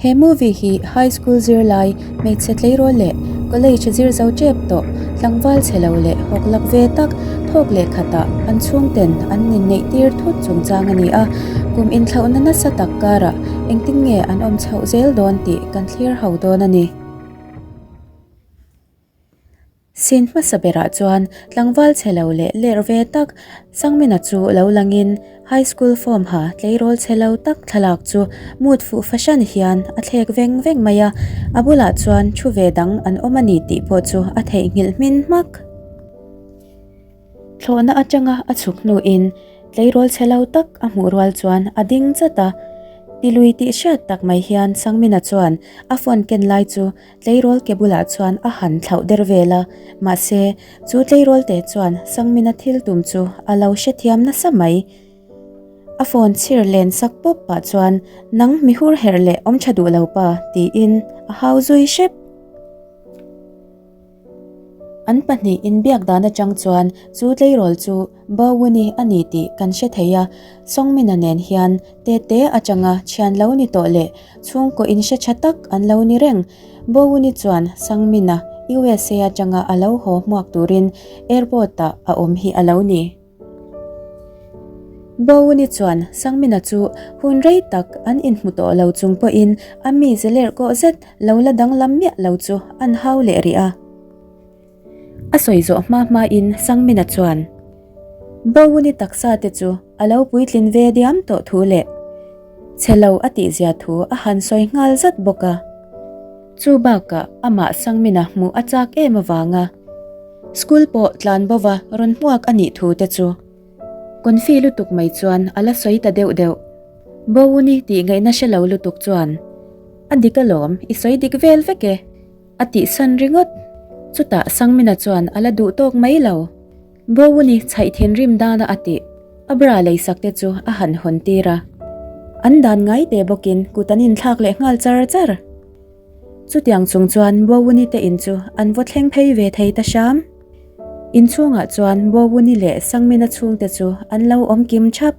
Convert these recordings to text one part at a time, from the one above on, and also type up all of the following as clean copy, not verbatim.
He movie hi high school zirlai hmeichhe tleirawl leh college zir zo tep tawh tlangval chhe lo leh hawk lak ve tak thawk leh khatah an chhungten an inneih tir thut chungchang a ni a, kum inthlauhna nasa tak karah engtin nge an awm chhoh zel dawn tih kan thlir ho dawn a ni. Sin hmasa berah chuan tlangval chhe lo leh ler ve tak Sangmina chu lo langin high school form ha tleirawl chhe lo tak thlalak chu mood fuh fahran hian a thlek veng veng mai a, a bulah chuan thu ve dang an awm a ni tih pawh chu a theihnghilh hmin hmak. Thlawhna atanga a chhuk hnuin tleirawl chhe lo tak a hmuh rual chuan a ding chat a, tilui tih hriat tak mai hian Sangmina chuan a phone ken lai chu Tleirawl ke bulah chuan a han thlauh der vel a, mahse, chu tleirawl te chuan Sangmina thil tum chu a lo hrethiam nasa mai. A phone chhir len sak pawp pah chuan, Nang mi hur herh leh awm tha duh lo pa, tiin a hau zui hrep. An pahnih inbiak dan atang chuan chu tleirawl chu Bawuni a ni tih kan hre thei a, Sawngmina nen hian tete atanga thian lo ni tawh leh chhungkaw inhre tha tak an lo ni reng. Bawuni chuan Sangmina USA atanga a lo haw hmuak turin airport-ah a awm hi a lo ni. Bawuni chuan Sangmina chu hun rei tak an inhmu tawh lo chung pawhin a mi zelerh kawh zet lo la danglam miah lo chu an hau leh rih a. A sawi zawh hma hmain Sangmina chuan Bawuni taksa te chu a lo puitlin ve diam tawh thu leh chhe lo a tihzia thu a han sawi nghal zat bawk a. Chu bakah amah Sangmina hmuh a chak em avanga school pawh tlan bova rawn hmuak a nih thu te chu Confi lutuk mai chuan a la sawi ta deuh deuh. Bawuni tih ngaihna hre lo lutuk chuan A dik alawm, i sawi dik vel vek e. A tihsan ringawt. Chutah Sangmina chuan a la duh tawk mai lo. Bawuni chhaih thinrim dana a tih a bra leisak te chu a han hawn tir a. An dan ngai te bawkin kut an inthlak leh nghal char char. Chutiang chung chuan Bawuni te in chu an vaw thleng phei ve thei ta hram. Inchhungah chuan Bawuni leh Sangmina chhungte chu an lo awm kim thap.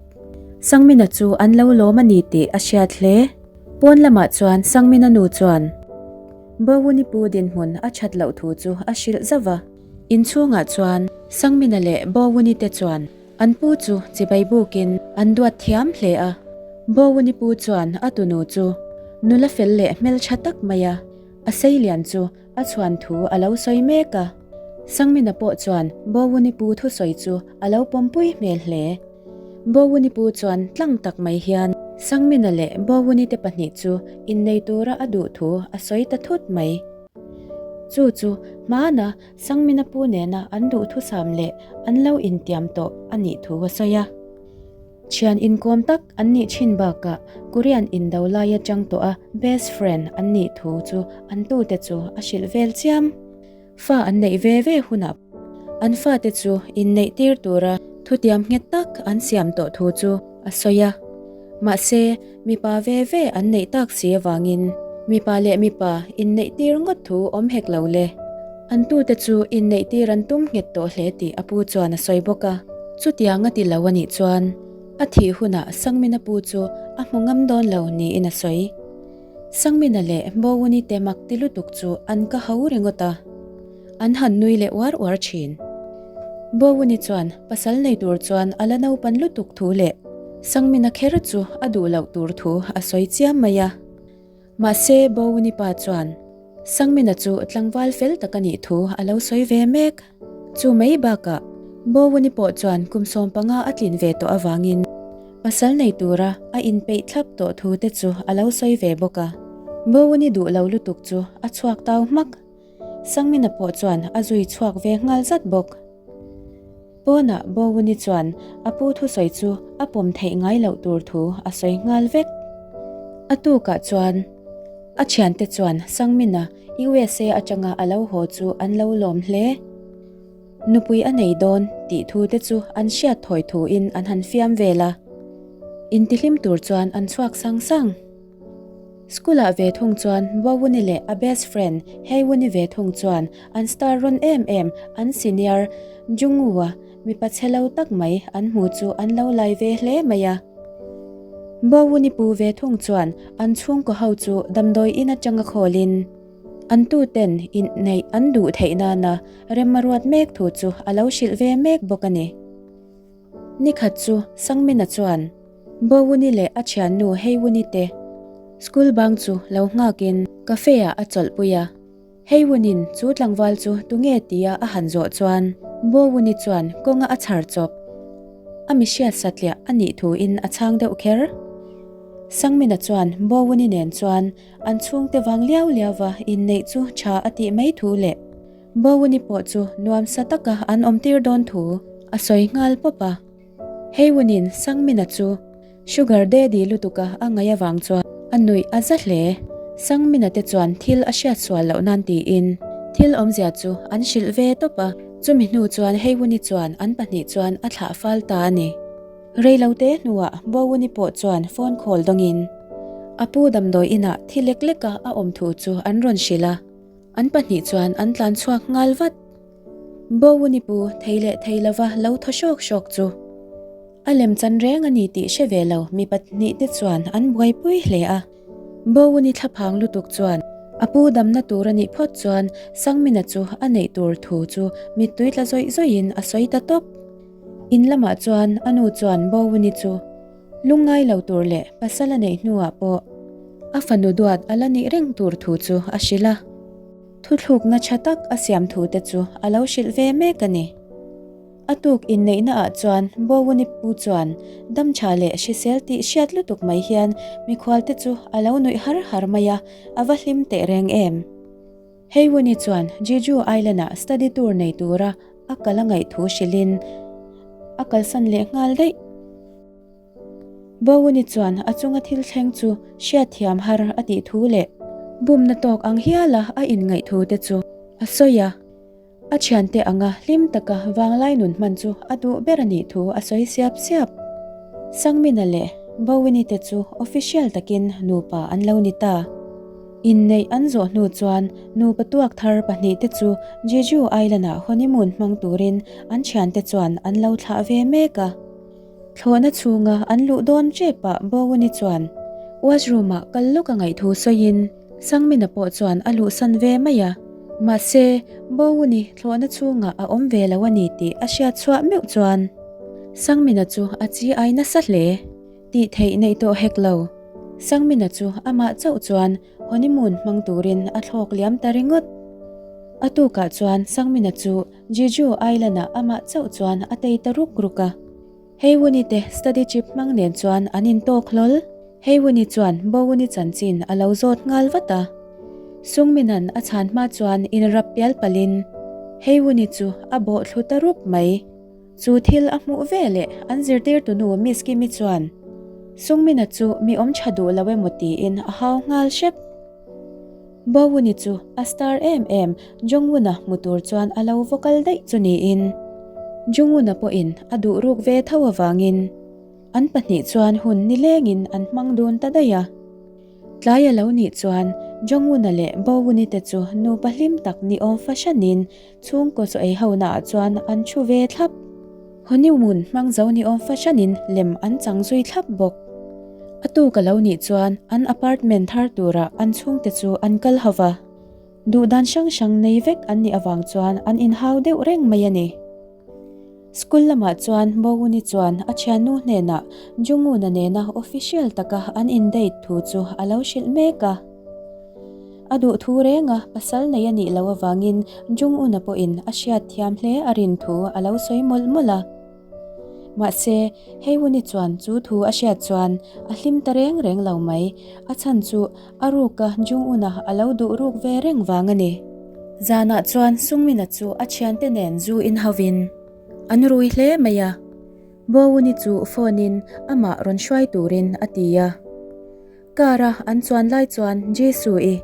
Sangmina chu an lo lawm a ni tih a hriat hle. Pawn lamah chuan Sangmina nu chuan Bawuni pu dinhmun a that loh thu chu a hrilh zauh va. Inchhungah chuan Sangmina leh Bawuni te chuan an pu chu chibai bukin an duat thiam hle a. Bawuni pu chuan a tunu chu nula fel leh hmeltha tak mai a, a seilian chu a chhuan thu a lo sawi mek a. Sangmina pawh chuan Bawuni pu thusawi chu a lo pawmpui hmel hle. Bawuni pu chuan tlang tak mai hian Sangmina leh Bawuni te pahnih chu innei tura a duh thu a sawi ta thut mai. Chu chu hmana Sangmina pu nena an duhthusam leh an lo intiam tawh a nih thu a sawi a. Thian inkawm tak an nih thin bakah Korean indo lai atang tawh a best friend an nih thu chu an tute chu a hrilh vel chiam. Fa an neih ve ve hunah an fate chu inneih tir tura thutiam nghet tak an siam tawh thu chu a sawi a. Mahse, mipa ve ve an neih tak si avangin mipa leh mipa inneih tir ngawt thu awm hek lo le. An tute chu inneih tir an tum nghet tawh hle tih a pu chuan a sawi bawk a. Chutiang a ti lo a nih chuan a thih hunah Sangmina pu chu a hmu ngam dawn lo niin a sawi. Sangmina leh Bawuni te mak ti lutuk chu an ka ho ringawt a, an han nui leh uar uar thin. Bawuni chuan pasal nei tur chuan a la naupan lutuk thu leh Sangmina kher chu a duh loh tur thu a sawi chiam mai a. Mahse Bawuni pa chuan Sangmina chu tlangval fel tak a nih thu a lo sawi ve mek. Chu mai bakah Bawuni pawh chuan kum 15 a tlin ve tawh avangin pasal nei tura a inpeih thlap tawh thu te chu a lo sawi ve bawk a. Bawuni duh lo lutuk chu a chhuak tau hmak. Sangmina pawh chuan a zui chhuak ve nghal zat bawk. Pawnah Bawuni chuan a pu thusawi chu a pawm theih ngai loh tur thu a sawi nghal vek. A tukah chuan a thiante chuan Sangmina USA atanga a lo haw chu an lo lawm hle. Nupui a nei dawn tih thu te chu an hriat thawi thuin an han fiam vel a. Intihlim tur chuan an chhuak sang sang. School-ah ve thung chuan Bawuni leh a best friend Heiwuni ve thung chuan an star rawn em em an senior Jungwoo-a mipa chhe lo tak mai an hmu chu an lo lai ve hle mai a. Bawuni pu ve thung chuan an chhungkaw ho chu damdawi in atanga khawlin an tuten inneih an duh theih nana rem a ruat mek thu chu a lo hrilh ve mek bawk a ni. Nikhat chu Sangmina chuan Bawuni leh a thiannu Heiwuni te school bang chu lo nghakin cafe ah a chawlhpui a. Heiwunin chu tlangval chu tunge tia a han zawh chuan Bawuni chuan kawnga a chhar chawp a mi hriat satliah a nih thuin a chhang deuh kher. Sangmina chuan Bawuni nen chuan an chhungte vang liau liauva inneih chu tha a tih mai thu leh Bawuni pawh chu nuamsa taka an awmtir dawn thu a sawi nghal pawp a. Heiwunin Sangmina chu Sugar Daddy lutuka a ngaih avang chuan a nuih a za hle. Sangmina te chuan thil a hriat sual loh nan tiin thil awmzia chu an hrilh ve tawp a, chumi hnu chuan Heiwuni chuan an pahnih chuan a thlah fal ta a ni. Reilote hnuah Bawuni pawh chuan phone call dawngin a pu damdawi inah thi lek leka a awm thu chu an rawn hrilh a, an pahnih chuan an tlan chhuak nghal vat. Bawuni pu thei leh thei lova lo thaw hrawk hrawk chu a lem chan reng a ni tih hre ve lo mi pahnih te chuan an buaipui hle a. Bawuni thlaphang lutuk chuan a pu damna tur a nih phawt chuan Sangmina chu a neih tur thu chu mittui tla zawih zawihin a sawi ta tawp. In lamah chuan a nu chuan Bawuni chu lungngai lo tur leh pasal a neih hnuah pawh a fanu duat a la nih reng tur thu chu a hrilh a. Thuthlukna tha tak a siam thu te chu a lo hrilh ve mek a ni. A tuk inneihna ah chuan Bawuni pu chuan damtha leh hrisel tih hriat lutuk mai hian mikhual te chu a lo nuih har har mai a, a va hlim teh reng em. Heiwuni chuan Jeju Island ah study tour nei tura a kal a ngaih thu hrilhin a kalsan leh nghal daih. Bawuni chuan a chunga thil thleng chu hriatthiam har a tih thu leh bumna tawk ang hiala a inngaih thu te chu a sawi a. A thiante anga hlim taka vanglai nun hman chu a duh ber a nih thu a sawi siap siap. Sangmina leh Bawini te chu official takin nupa an lo ni ta. Inneih an zawh hnu chuan nupa tuak thar pahnihte chu Jeju Island-ah honeymoon hmang turin an thiante chuan an lo thlah ve mek a. Thlawhna chhunga an luh dawn ṭepah Bawuni chuan washroom-ah kal lawk a ngaih thu sawiin Sangmina pawh chuan a luhsan ve mai a. Mahse, Bawuni thlawhna chhungah a awm ve lo a ni tih a hriat chhuah meuh chuan Sangmina chu a chi ai nasa hle. Tih theih neih tawh hek lo. Sangmina chu amah chauh chuan honeymoon hmang turin a thlawk liam ta ringawt. A tukah chuan Sangmina chu Jeju Island-ah amah chauh chuan a tei ta ruk ruk a. Heiwuni te study trip hmang nen chuan an intawk hlawl. Heiwuni chuan Bowuni chanchin a lo zawt nghal vat a. Sungminan a chhan hma chuan inrap pial palhin Heiwuni chu a bawh thlu ta rup mai. Chu thil a hmuh ve leh an zirtirtunu Miss Kimi chuan Sungmina chu mi awm tha duh lo emaw tiin a hau nghal hrep. Bawuni chu a star em em Jongwuna hmu tur chuan a lo va kal daih chu niin Jungwuna pawhin a duh ruk ve tho avangin an pahnih chuan hun nilengin an hmang dun ta daih a. Tlai a lo nih chuan Jongwuna leh Bawuni te chu nupa hlim tak ni awm fahranin Chhungkaw chaw ei ho naah chuan an thu ve thlap. Honeymoon hmang zo ni awm fahranin lem an chang zui thlap bawk. A tuk a lo nih chuan an apartment thar turah an chhungte chu an kal ho va. Duhdan hrang hrang nei vek an nih avang chuan an inhau deuh reng mai a ni. School lamah chuan Bawuni chuan a thiannu hnenah Junguna nena official taka an in-date thu chu a lo hrilh mek a. A duh thu renga pasal nei a nih loh avangin Jung-una pawhin a hriat thiam hle a rin thu a lo sawi mawlh mawlh a. Mahse, Hei-uni chuan chu thu a hriat chuan a hlim ta reng reng lo mai, a chhan chu a ruka Jung-una a lo duh ruk ve reng vang a ni. Zanah chuan Sungmina chu a thiante nen zu in hovin an rui hle mai a, Bawuni chu phone-in amah rawn hruai turin a ti a. Car a an chuan lai chuan Jesu i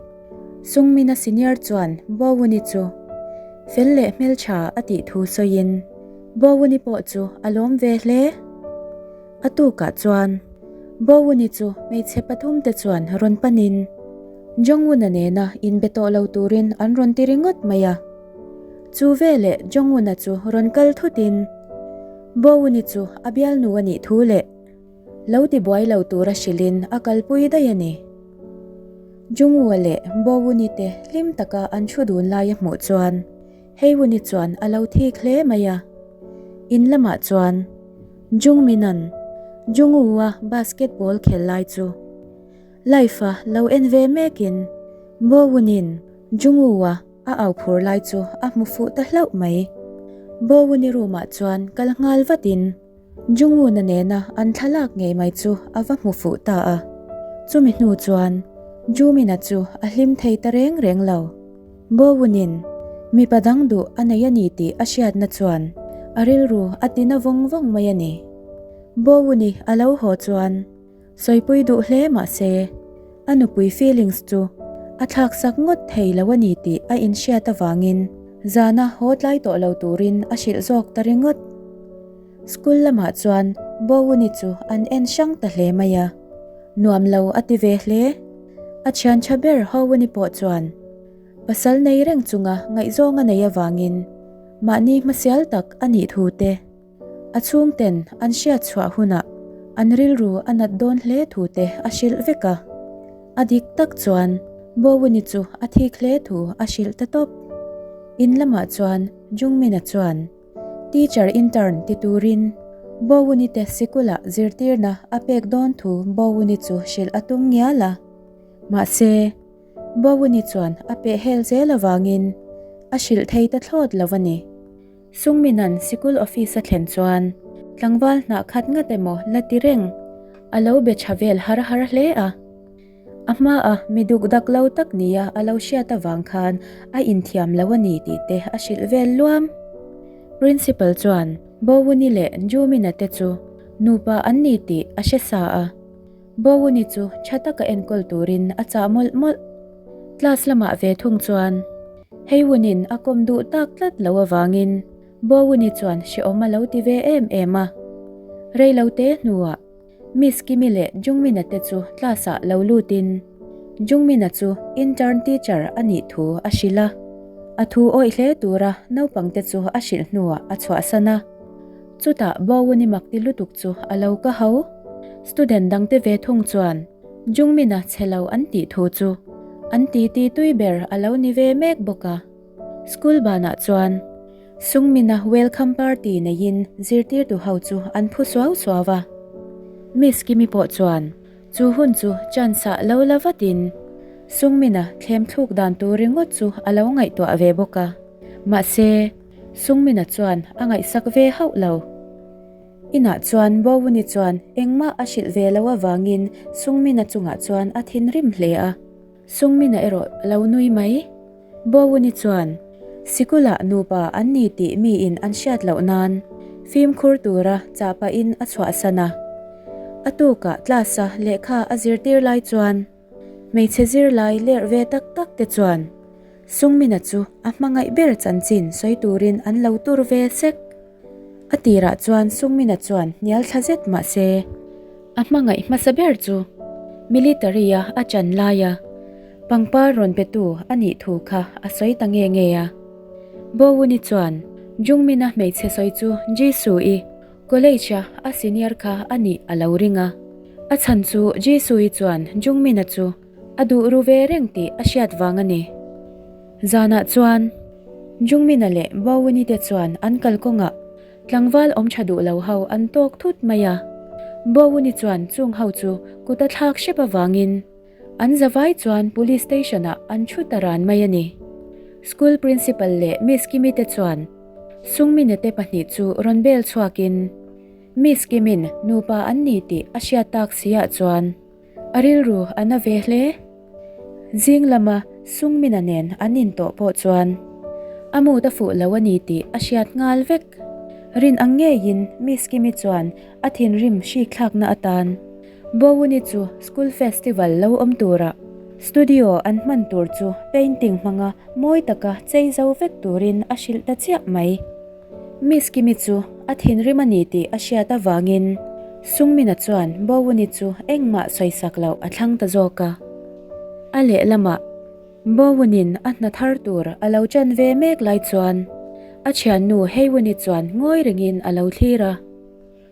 Sungmina senior chuan Bawuni chu fel leh hmeltha a tih thu sawiin Bawuni pawh chu a lawm ve hle. A tukah chuan Bawuni chu hmeichhe pathum te chuan rawn panin Jongwuna nena inbe tawh lo turin an rawn ti ringawt mai a. Chu veleh Jongwuna chu rawn kal thutin Bawuni chu a bialnu a nih thu leh. Lo ti buai lo tura hrilhin a kalpui daih a ni. Jungwoo leh Bowuni te hlim taka an thu dun lai a hmuh chuan Heiwuni chuan a lo thik hle mai a. In lamah chuan Jungmin-a'n Jungwoo-a basketball khel lai chu live-a lo en ve mekin Bowuni'n Jungwoo-a a au phur lai chu a hmu fuh ta hlauh mai. Bowuni room-ah chuan kal nghal vatin Jungwoo-na nena an thlalak ngei mai chu a va hmu fuh ta a. Chumi hnu chuan Jumina chu a hlim thei ta reng reng lo. Bowunin mipa dang duh a nei a ni tih a hriatna chuan a rilru a tina vawng vawng mai a ni. Bowuni a lo haw chuan Sawipui duh hle mah se, a nupui feelings chu a thlaksak ngawt thei lo a ni tih a inhriat avangin zana haw tlai tawh lo turin a hrilh zawk ta ringawt. School lamah chuan Bowuni chu an en hrang ta hle mai a, nuam lo a ti ve hle. A thian tha ber Howuni pawh chuan pasal nei reng chunga ngaihzawng a nei avangin mahni hmasial tak a nih thu te, A chhungten an hriat chhuah hunah an rilru a nat dawn hle thu te a hrilh vek a. A dik tak chuan Bowuni chu a thik hle thu a hrilh ta tawp. In lamah chuan Jungmin-a chuan teacher intern ti turin Bowuni te sikulah zirtirna a pek dawn thu Bowuni chu hrilh a tum ngial a. Mahse, Bowuni chuan a peh hel zel avangin a hrilh thei ta thlawt lo a ni. Sungminan sikul office a thlen chuan tlangval hnah khat ngat emaw la ti reng a lo be tha vel har har hle a. A hmaa mi duk dak lo tak nia a lo hriat avang khan a inthiam lo a ni tih te a hrilh vel luam. Principal chuan Bowuni leh Jumina te chu nupa an ni tih a hre sa a. Bowuni chu tha taka enkawl turin a chah mawlh mawlh. Class lamah ve thung chuan Heiwunin a kawm duh tak tlat lo avangin Bowuni chuan hrehawm a lo ti ve em em a. Reilote hnuah Miss Kimi leh Jungmina te chu class ah lo lutin Jungmina chu intern teacher a nih thu a hrilh a. A thu awih hle tura naupangte chu a hrilh hnuah a chhuahsan a. Chutah Bowuni mak ti lutuk chu a lo ka ho. Student dangte ve thung chuan Jungmina chhe lo an tih thu chu an titi tui ber a lo ni ve mek bawk a. School banah chuan Sungmina welcome party neiin zirtirtu ho chu an phu suau suau a. Miss Kimi pawh chuan chu hun chu chance ah lo la vatin Sungmina thlem thluk dan tur ringawt chu a lo ngaihtuah ve bawk a. Mahse, Sungmina chuan a ngaihsak ve hauh lo. Inah chuan Bowuni chuan engmah a hrilh ve lo avangin Sungmina chungah chuan a thinrim hle a. Sungmina erawh a lo nui mai. Bowuni chuan sikulah nupa an ni tih miin an hriat loh nan fimkhur tura chah pahin a chhuahsan a. A tukah class-a lehkha a zirtir lai chuan hmeichhe zirlai lerh ve tak tak te chuan Sungmina chu a hmangaih ber chanchin sawi turin an lo tur ve sek. A tirah chuan Sungmina chuan hnial thla zet mah se, a hmangaih hmasa ber chu military-a a chan laia pangpar rawn petu a nih thu kha a sawi ta nge nge a. Bowuni chuan Jungmina hmeichhe sawi chu Jisoo-i college-a a senior kha a nih a lo ring a. A chhan chu Jisoo-i chuan Jungmina chu A duh ru ve reng tih a hriat vang a ni. Zanah chuan Jungmina leh Bawini te chuan an kalkawngah tlangval awm tha duh lo ho an tawk thut mai a. Bawini chuan chung ho chu kut a thlak hrep avangin an zavai chuan Police Station ah an thu ta ran mai a ni. School Principal leh Miss Kimi te chuan Sungmina te pahnih chu rawn bel chhuakin Miss Kimin nupa an ni tih a hriat tak si ah chuan A rilru a na ve hle. Zing lama Sungmina nen an intawh pawh chuan a mood a fuh lo a ni tih a hriat nghal vek. Rin ang ngeiin Miss Kimi chuan a thinrim hrik thlakna atan Bowuni chu school festival lo awm tura studio an hman tur chu painting hmanga mawi taka chei zo vek turin a hrilh ta chiah mai. Miss Kimi chu a thinrim a ni tih a hriat avangin Sungmina chuan Bowuni chu engmah sawisak loh a thlang ta zawk a. A lehlamah Bowunin a hna thar tur a lo chan ve mek lai chuan a thiannu Heiwuni chuan ngawi rengin a lo thlir a.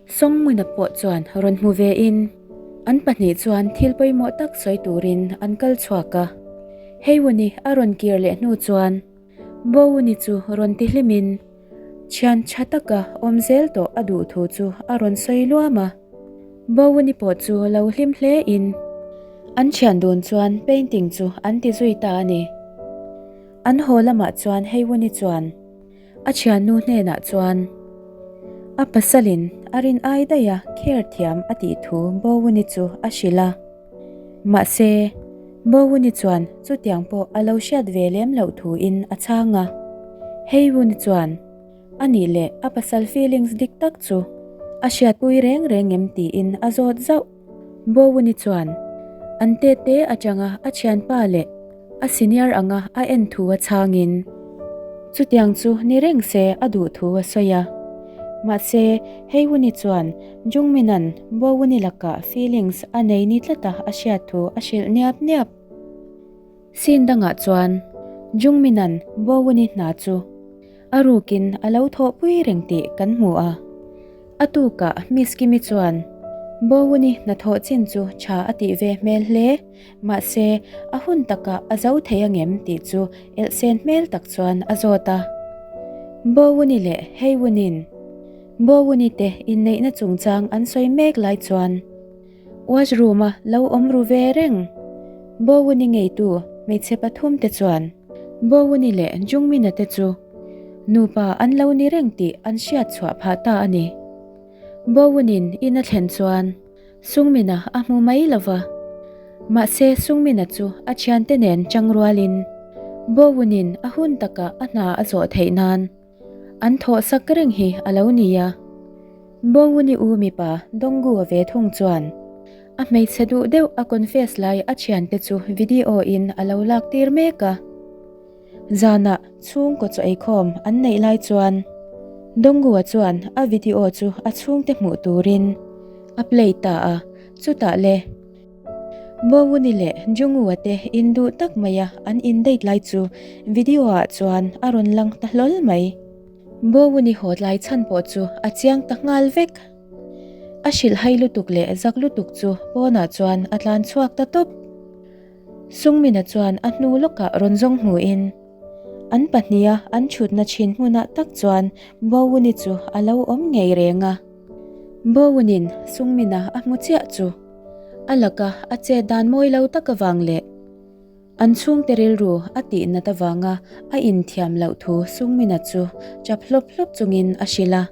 Sawngmuna pawh chuan rawn hmu ve in an pahnih chuan thil pawimawh tak sawi turin an kal chhuak a. Heiwuni a rawn kir leh hnu chuan Bawuni chu rawn ti hlim in thian tha taka awm zel tawh a duh thu chu a rawn sawi luam a. Bawuni pawh chu lo hlim hle in an thian dun chuan painting chu an ti zui ta a ni. An haw lamah chuan Heiwuni chuan A thiannu hnenah chuan a pasalin a rin ai daih a kher thiam a tih thu Bawuni chu a hrilh a. Mahse, Bawuni chuan chutiang pawh a lo hriat ve lem loh thuin a chhang a. Heiwuni chuan a nih leh a pasal feelings dik tak chu a hriatpui reng reng em tiin a zawt zauh. Bawuni chuan an tete atanga a thianpa leh A senior anga a en thu a chhangin chutiang chu ni reng se a duh thu a sawi a. Mahse, Heihuni chuan Jungmin-a'n Bowuni lakah feelings a nei ni tlata a hriat thu a hrilh niap niap. Scene dangah chuan Jungmin-a'n Bowuni hna chu A rukin a lo thawhpui reng tih kan hmu a. A tukah Miss Kimi chuan Bowuni hnathawh chin chu tha a tih ve hmel hle, mahse a hun takah a zo thei angem tih chu elhsen hmel tak chuan a zawt a. Bowuni leh Heiwunin Bowuni te inneihna chungchang an sawi mek lai chuan Washroom-a lo awm ru ve reng Bowuni ngeitu hmeichhe pathumte chuan Bowuni leh Jungmina te chu nupa an lo ni reng tih an hriat chhuah phah ta a ni. Bowunin in a thlen chuan Sungmina a hmu mai lo va. Mahse Sungmina chu a thiante nen chang rualin Bowunin a hun takah a hna a zawh theih nan an thawh sak reng hi a lo ni a. Bowuni u mipa Donggu-a ve thung chuan A hmeichhe duh deuh a confess lai a thiante chu video in a lo lak tir mek a. Zanah chhungkaw chaw eikhawm an neih lai chuan Dongua chuan a video chu a chhungte hmuh turin a play ta a, chutah le Bowuni leh Jungua te induh tak maia an in date lai chu video ah chuan a rawn lang ta hlawl mai. Bowuni haw tlai chhan pawh chu a chiang ta nghal vek. A hrilhhai lutuk leh zak lutuk chu pawnah chuan a tlan chhuak ta tawp. Sungmina chuan a hnu lawkah rawn zawng hmuin an pahniha an thutna thin hmunah tak chuan Bawuni chu a lo awm ngei reng a. Bawunin Sungmina a hmu chiah chu a laka a chet dan mawi lo tak avang leh an chhungte rilru a tihnat avanga a inthiam loh thu Sungmina chu chap hlawp hlawp chungin a hrilh a.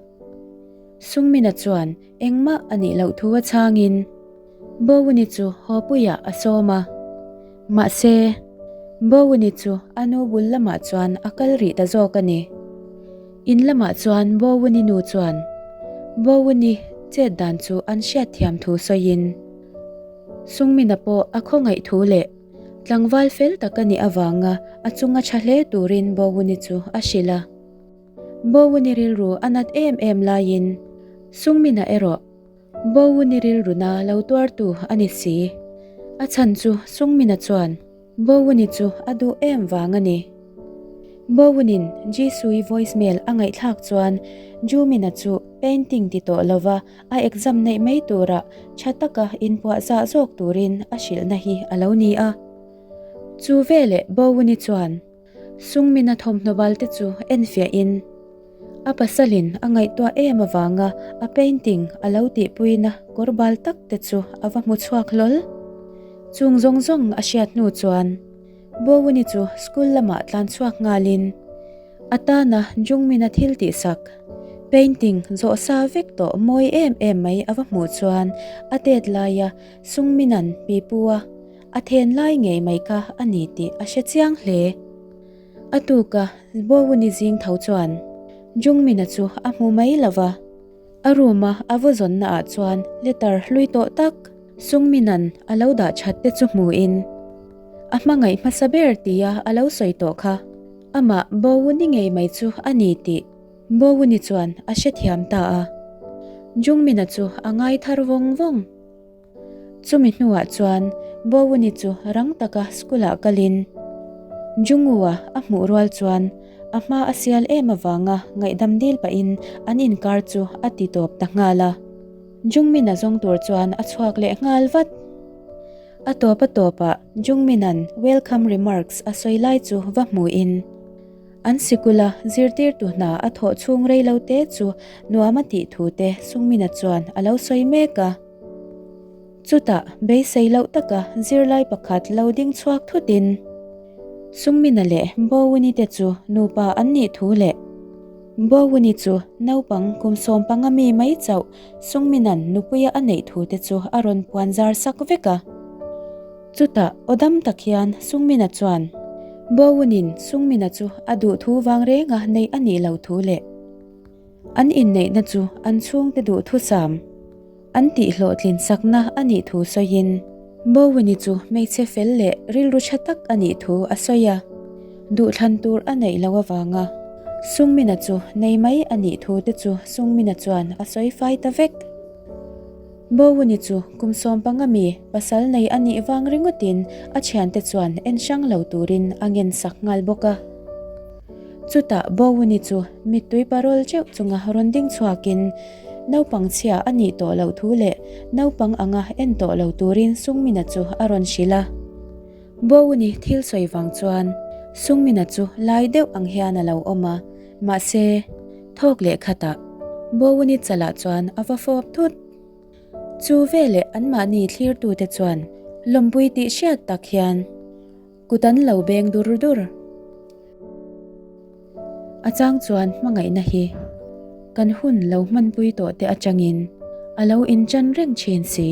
Sungmina chuan engmah a nih loh thu a chhangin Bowuni chu hawpuiah a sawm a. Mahse, Bowuni chu a nu bul lamah chuan a kal rih ta zawk a ni. In lamah chuan Bowuni nu chuan Bowuni chet dan chu an hriatthiam thu sawiin Sungmina pawh a khawngaih thu leh tlangval fel tak a nih avanga a chunga tha hle turin Bowuni chu a hrilh a. Bowuni rilru a nat em em laiin Sungmina erawh Bowuni rilru na lo tuartu a ni si. A chhan chu Sungmina chuan Bowuni chu a duh em vang a ni. Bowunin Jisui voice mail a ngaihthlak chuan Jumina chu painting ti tawh lova a exam neih mai tura tha taka inpuah zah zawk turin a hrilhna hi a lo ni a. Chu veleh Bowuni chuan Sungmina thawmhnaw bal te chu enfiahin a pasalin a ngaihtuah em avanga a painting a lo tihpuina kawr bal tak te chu a va hmu chhuak hlawl. Chung zawng zawng a hriat hnu chuan Bowuni chu school lamah tlan chhuak nghalin a tana Jungmina thil tihsak painting zawh sa vek tawh mawi em em mai a va hmuh chuan a tet laia Sungmina'n pipu a A then lai ngei mai kha a ni tih a hre chiang hle. A tuka Bowuni zing tho chuan Jungmina chu a hmu mai lo va, a room-a a va zawnna ah chuan letter hlui tawh tak Sungmina'n a lo dah that te chu hmuin a hmangaih hmasa ber tia a lo sawi tawh kha amah Bowuni ngei mai chu a ni tih Bowuni chuan a hrethiam ta a. Jungmina chu a ngai thar vawng vawng. Chumi hnuah chuan Bowuni chu rang taka school-ah kalin Jungwoo-a a hmuh rual chuan a hma a sial em avanga ngaihdam dil pahin an inkar chu a ti tawp ta nghal a. Jungmin-a zawng tur chuan a chhuak leh nghal vat. A tawp a tawpah Jungmin-a'n welcome remarks a sawi lai chu va hmuhin an sikula zirtirtu hna a thawh chhung rei lo te chu nuam a tih thu te Sungmin-a chuan a lo sawi mek a. Chutah beisei loh taka zirlai pakhat lo ding chhuak thutin Sungmin-a leh Bowuni te chu nupa an nih thu leh Bowuni chu naupang kum 15 mi mai chauh Sungmina'n nupuia a neih thu te chu a rawn puan zar sak vek a. Chutah aw dam tak hian Sungmina chuan Bowuni'n Sungmina chu a duh thu vang renga neih a nih lo thu leh an inneihna chu an chhungte duh thusam an tihhlawhtlin sakna a nih thu sawiin Bowuni chu hmeichhe fel leh rilru tha tak a nih thu a sawi a, duhthlan tur a neih loh avanga Sungmina chu nei mai a nih thu te chu Sungmina chuan a sawi fai ta vek. Bowuni chu kum 15 mi pasal nei a nih vang ringawtin a thiante chuan en hrang lo turin a ngen sak nghal bawk a. Chutah Bowuni chu mittui parawl teuh chunga rawn ding chhuakin Naupang chhia a nih tawh loh thu leh naupang anga en tawh lo turin Sungmina chu a rawn hrilh a. Bowuni thil sawi vang chuan Sungmina chu lai deuh ang hian a lo awm a, mahse, thawk leh khatah Bowuni chalah chuan a va fawp thut. Chu veleh anmahni thlirtute chuan lawmpui tih hriat tak hian kut an lo beng dur dur. A chang chuan hmangaihna hi kan hun lo hmanpui tawh te atangin a lo inchan reng thin si.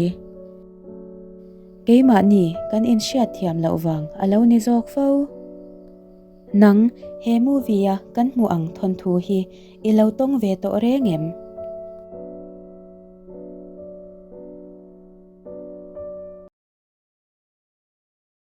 Keimahni kan inhriat thiam loh vang a lo ni zawk fo. Nang, he movie a kan hmuh ang thawnthu hi i lo tawng ve tawh reng em?